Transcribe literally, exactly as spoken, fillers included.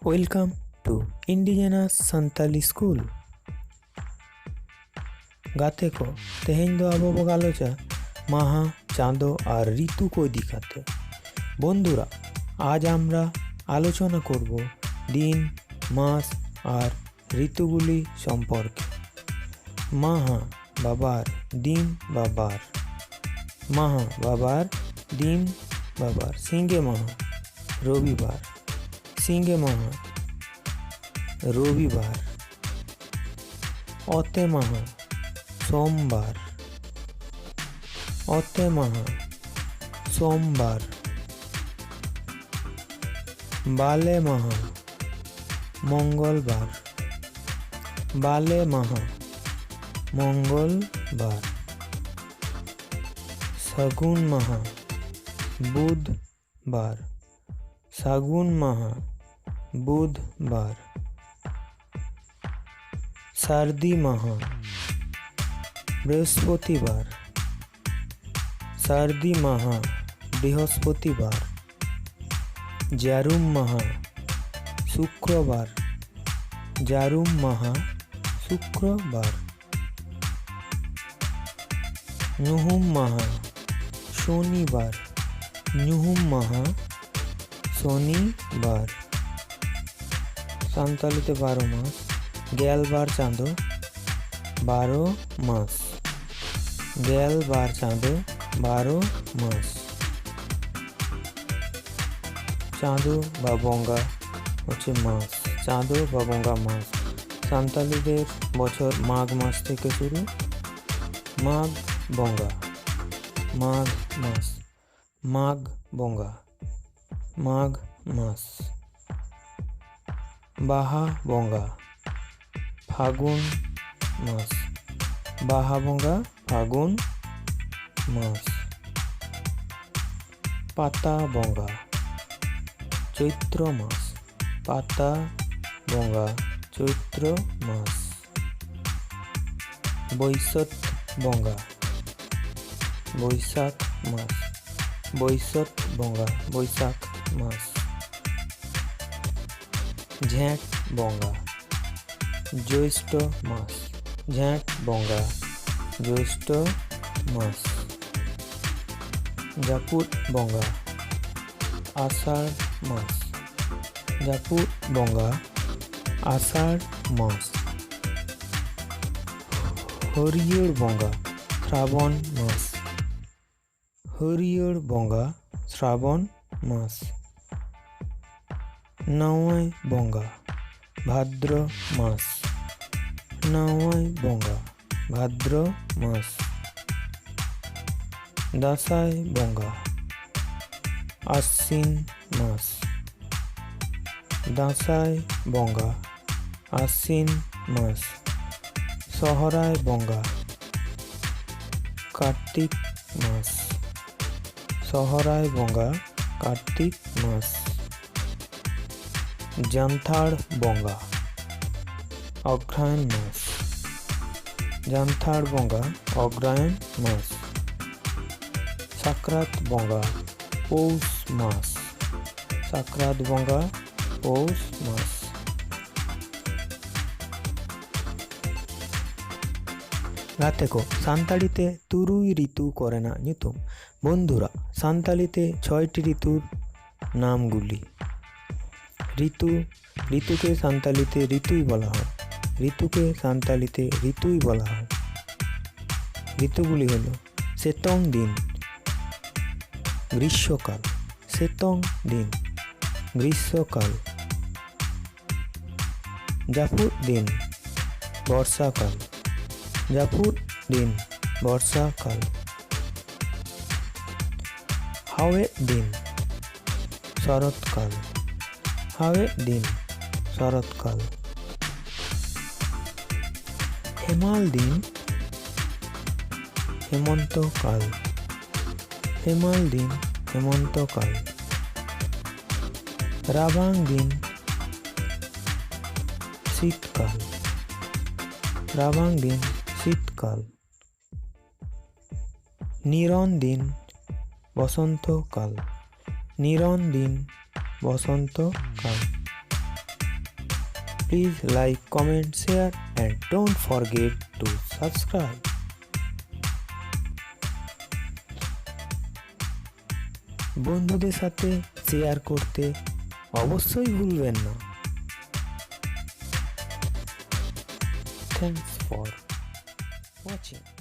Welcome to Indigenous Santali School. ᱜᱟᱛᱮ ᱠᱚ, ᱛᱮᱦᱮᱧ ᱫᱚ ᱟᱵᱚ ᱵᱚ ᱜᱟᱞᱚᱪᱟ ᱢᱟᱦᱟ, ᱪᱟᱸᱫᱚ ᱟᱨ ঋতু ᱠᱚ ᱤᱫᱤ ᱠᱟᱛᱮ᱾ বন্ধুরা, আজ আমরা আলোচনা করব দিন, মাস আর ঋতুগুলি সম্পর্কে। মাহা, বাবার দিন, বাবার। মাহা, বাবার দিন, বাবার। ᱥᱤᱸᱜᱮ ᱢᱟᱦᱟ, ᱨᱚᱵᱤᱵᱟᱨ᱾ ᱥᱤᱸᱜᱮ ᱢᱟᱦᱟ, ᱨᱚᱵᱤᱵᱟᱨ᱾ ᱚᱛᱮ ᱢᱟᱦᱟ, ᱥᱳᱢᱵᱟᱨ᱾ ᱚᱛᱮ ᱢᱟᱦᱟ, ᱥᱳᱢᱵᱟᱨ᱾ ᱵᱟᱞᱮ ᱢᱟᱦᱟ, ᱢᱚᱝᱜᱚᱞᱵᱟᱨ᱾ ᱵᱟᱞᱮ ᱢᱟᱦᱟ, ᱢᱚᱝᱜᱚᱞᱵᱟᱨ᱾ ᱥᱟᱹᱜᱩᱱ ᱢᱟᱦᱟ, ᱵᱩᱫᱷᱵᱟᱨ᱾ ᱥᱟᱹᱜᱩᱱ ᱢᱟᱦᱟ, ᱵᱩᱫᱷᱵᱟᱨ᱾ ᱥᱟᱹᱨᱫᱤ ᱢᱟᱦᱟ, ᱵᱨᱤᱦᱚᱥᱯᱚᱛᱤᱵᱟᱨ᱾ ᱥᱟᱹᱨᱫᱤ ᱢᱟᱦᱟ, ᱵᱨᱤᱦᱚᱥᱯᱚᱛᱤᱵᱟᱨ᱾ ᱡᱟᱹᱨᱩᱢ ᱢᱟᱦᱟ, ᱥᱩᱠᱨᱚᱵᱟᱨ᱾ ᱡᱟᱹᱨᱩᱢ ᱢᱟᱦᱟ, ᱥᱩᱠᱨᱚᱵᱟᱨ᱾ ᱧᱩᱦᱩᱢ ᱢᱟᱦᱟ, ᱥᱚᱱᱤᱵᱟᱨ᱾ ᱧᱩᱦᱩᱢ ᱢᱟᱦᱟ, ᱥᱚᱱᱤᱵᱟᱨ᱾ ᱥᱟᱱᱛᱟᱞᱤ ᱛᱮ ᱵᱟᱨᱚ ᱢᱟᱥ᱾ ᱜᱮᱞᱵᱟᱨ ᱪᱟᱸᱫᱚ, ᱵᱟᱨᱚ ᱢᱟᱥ᱾ ᱜᱮᱞᱵᱟᱨ ᱪᱟᱸᱫᱚ, ᱵᱟᱨᱚ ᱢᱟᱥ᱾ ᱪᱟᱸᱫᱚ ᱵᱟ ᱵᱚᱸᱜᱟ ᱦᱚᱪᱪᱷᱮ ᱢᱟᱥ᱾ ᱪᱟᱸᱫᱚ ᱵᱟ ᱵᱚᱸᱜᱟ ᱢᱟᱥ᱾ ᱥᱟᱱᱛᱟᱞᱤ ᱫᱮᱨ ᱵᱚᱪᱷᱚᱨ ᱢᱟᱜᱽ ᱢᱟᱥ ᱛᱷᱮᱠᱮ ᱥᱩᱨᱩ᱾ ᱢᱟᱜᱽ ᱵᱚᱸᱜᱟ, ᱢᱟᱜᱽ ᱢᱟᱥ᱾ ᱢᱟᱜᱽ ᱵᱚᱸᱜᱟ, ᱢᱟᱜᱽ ᱢᱟᱥ᱾ ᱵᱟᱦᱟ ᱵᱚᱸᱜᱟ, ᱯᱷᱟᱹᱜᱩᱱ ᱢᱟᱥ᱾ ᱵᱟᱦᱟ ᱵᱚᱸᱜᱟ, ᱯᱷᱟᱹᱜᱩᱱ ᱢᱟᱥ᱾ ᱯᱟᱛᱟ ᱵᱚᱸᱜᱟ, ᱪᱳᱭᱛᱨᱚ ᱢᱟᱥ᱾ ᱯᱟᱛᱟ ᱵᱚᱸᱜᱟ, ᱪᱳᱭᱛᱨᱚ ᱢᱟᱥ᱾ ᱵᱟᱹᱭᱥᱟᱹᱠᱷ ᱵᱚᱸᱜᱟ, ᱵᱳᱭᱥᱟᱠᱷ ᱢᱟᱥ᱾ ᱵᱟᱹᱭᱥᱟᱹᱠᱷ ᱵᱚᱸᱜᱟ, ᱵᱳᱭᱥᱟᱠᱷ ᱢᱟᱥ᱾ ᱡᱷᱮᱸᱴ ᱵᱚᱸᱜᱟ, ᱡᱳᱭᱥᱴᱚ ᱢᱟᱥ᱾ ᱡᱷᱮᱸᱴ ᱵᱚᱸᱜᱟ, ᱡᱳᱭᱥᱴᱚ ᱢᱟᱥ᱾ ᱡᱟᱹᱯᱩᱫ ᱵᱚᱸᱜᱟ, ᱟᱥᱟᱲ ᱢᱟᱥ᱾ ᱡᱟᱹᱯᱩᱫ ᱵᱚᱸᱜᱟ, ᱟᱥᱟᱲ ᱢᱟᱥ᱾ ᱦᱟᱹᱨᱭᱟᱹᱲ ᱵᱚᱸᱜᱟ, ᱥᱨᱟᱵᱚᱱ ᱢᱟᱥ᱾ ᱦᱟᱹᱨᱭᱟᱹᱲ ᱵᱚᱸᱜᱟ, ᱥᱨᱟᱵᱚᱱ ᱢᱟᱥ᱾ ᱱᱟᱣᱟᱭ ᱵᱚᱸᱜᱟ, ᱵᱷᱟᱫᱨᱚ ᱢᱟᱥ᱾ ᱱᱟᱣᱟᱭ ᱵᱚᱸᱜᱟ, ᱵᱷᱟᱫᱨᱚ ᱢᱟᱥ᱾ ᱫᱟᱸᱥᱟᱭ ᱵᱚᱸᱜᱟ, ᱟᱥᱤᱱ ᱢᱟᱥ᱾ ᱫᱟᱸᱥᱟᱭ ᱵᱚᱸᱜᱟ, ᱟᱥᱤᱱ ᱢᱟᱥ᱾ ᱥᱚᱦᱨᱟᱭ ᱵᱚᱸᱜᱟ, ᱠᱟᱨᱛᱤᱠ ᱢᱟᱥ᱾ ᱥᱚᱦᱨᱟᱭ ᱵᱚᱸᱜᱟ, ᱠᱟᱨᱛᱤᱠ ᱢᱟᱥ᱾ ᱡᱟᱱᱛᱷᱟᱲ ᱵᱚᱸᱜᱟ, ᱚᱜᱽᱨᱟᱭᱚᱱ ᱢᱟᱥ᱾ ᱡᱟᱱᱛᱷᱟᱲ ᱵᱚᱸᱜᱟ, ᱚᱜᱽᱨᱟᱭᱚᱱ ᱢᱟᱥ᱾ ᱥᱟᱠᱨᱟᱛ ᱵᱚᱸᱜᱟ, ᱯᱳᱥ ᱢᱟᱥ᱾ ᱥᱟᱠᱨᱟᱛ ᱵᱚᱸᱜᱟ, ᱯᱳᱥ ᱢᱟᱥ᱾ ᱜᱟᱛᱮ ᱠᱚ, ᱥᱟᱱᱛᱟᱲᱤ ᱛᱮ ᱛᱩᱨᱩᱭ ᱨᱤᱛᱩ ᱠᱚᱨᱮᱱᱟᱜ ᱧᱩᱛᱩᱢ᱾ ᱵᱚᱱᱫᱷᱩᱨᱟ, ᱥᱟᱱᱛᱟᱲᱤ ᱛᱮ ᱪᱷᱚᱭᱴᱤ ᱨᱤᱛᱩᱨ ᱱᱟᱢ ᱜᱩᱞᱤ᱾ ᱨᱤᱛᱩ, ᱨᱤᱛᱩ ᱠᱮ ᱥᱟᱱᱛᱟᱲᱤ ᱛᱮ ᱨᱤᱛᱩᱭ ᱵᱚᱞᱟ ᱦᱚᱭ᱾ ᱨᱤᱛᱩ ᱠᱮ ᱥᱟᱱᱛᱟᱲᱤ ᱛᱮ ᱨᱤᱛᱩᱭ ᱵᱚᱞᱟ ᱦᱚᱭ᱾ ᱨᱤᱛᱩ ᱜᱩᱞᱤ ᱦᱚᱞᱚ ᱥᱤᱛᱩᱝ ᱫᱤᱱ, ᱜᱨᱤᱥᱥᱚᱠᱟᱞ᱾ ᱥᱤᱛᱩᱝ ᱫᱤᱱ, ᱜᱨᱤᱥᱥᱚᱠᱟᱞ᱾ ᱡᱟᱹᱯᱩᱫ ᱫᱤᱱ, ᱵᱚᱨᱥᱟᱠᱟᱞ᱾ ᱡᱟᱹᱯᱩᱫ ᱫᱤᱱ, ᱵᱚᱨᱥᱟᱠᱟᱞ᱾ ᱦᱟᱣᱮᱫ ᱫᱤᱱ, ᱥᱚᱨᱚᱛᱠᱟᱞ᱾ ᱦᱟᱣᱮᱫ ᱫᱤᱱ, ᱥᱚᱨᱚᱛᱠᱟᱞ᱾ ᱦᱮᱢᱟᱞ ᱫᱤᱱ, ᱦᱮᱢᱚᱱᱛᱚ ᱠᱟᱞ᱾ ᱦᱮᱢᱟᱞ ᱫᱤᱱ, ᱦᱮᱢᱚᱱᱛᱚ ᱠᱟᱞ᱾ ᱨᱟᱵᱟᱝ ᱫᱤᱱ, ᱥᱤᱛᱠᱟᱞ᱾ ᱨᱟᱵᱟᱝ ᱫᱤᱱ, ᱥᱤᱛᱠᱟᱞ᱾ ᱱᱤᱨᱚᱱ ᱫᱤᱱ, ᱵᱚᱥᱚᱱᱛᱚ ᱠᱟᱞ᱾ ᱱᱤᱨᱚᱱ ᱫᱤᱱ, ᱵᱚᱥᱚᱱᱛᱚ ᱠᱟᱞ᱾ Please like, comment, share and don't forget to subscribe. বন্ধুদের সাথে শেয়ার করতে অবশ্যই ভুলবেন না। Thanks for watching.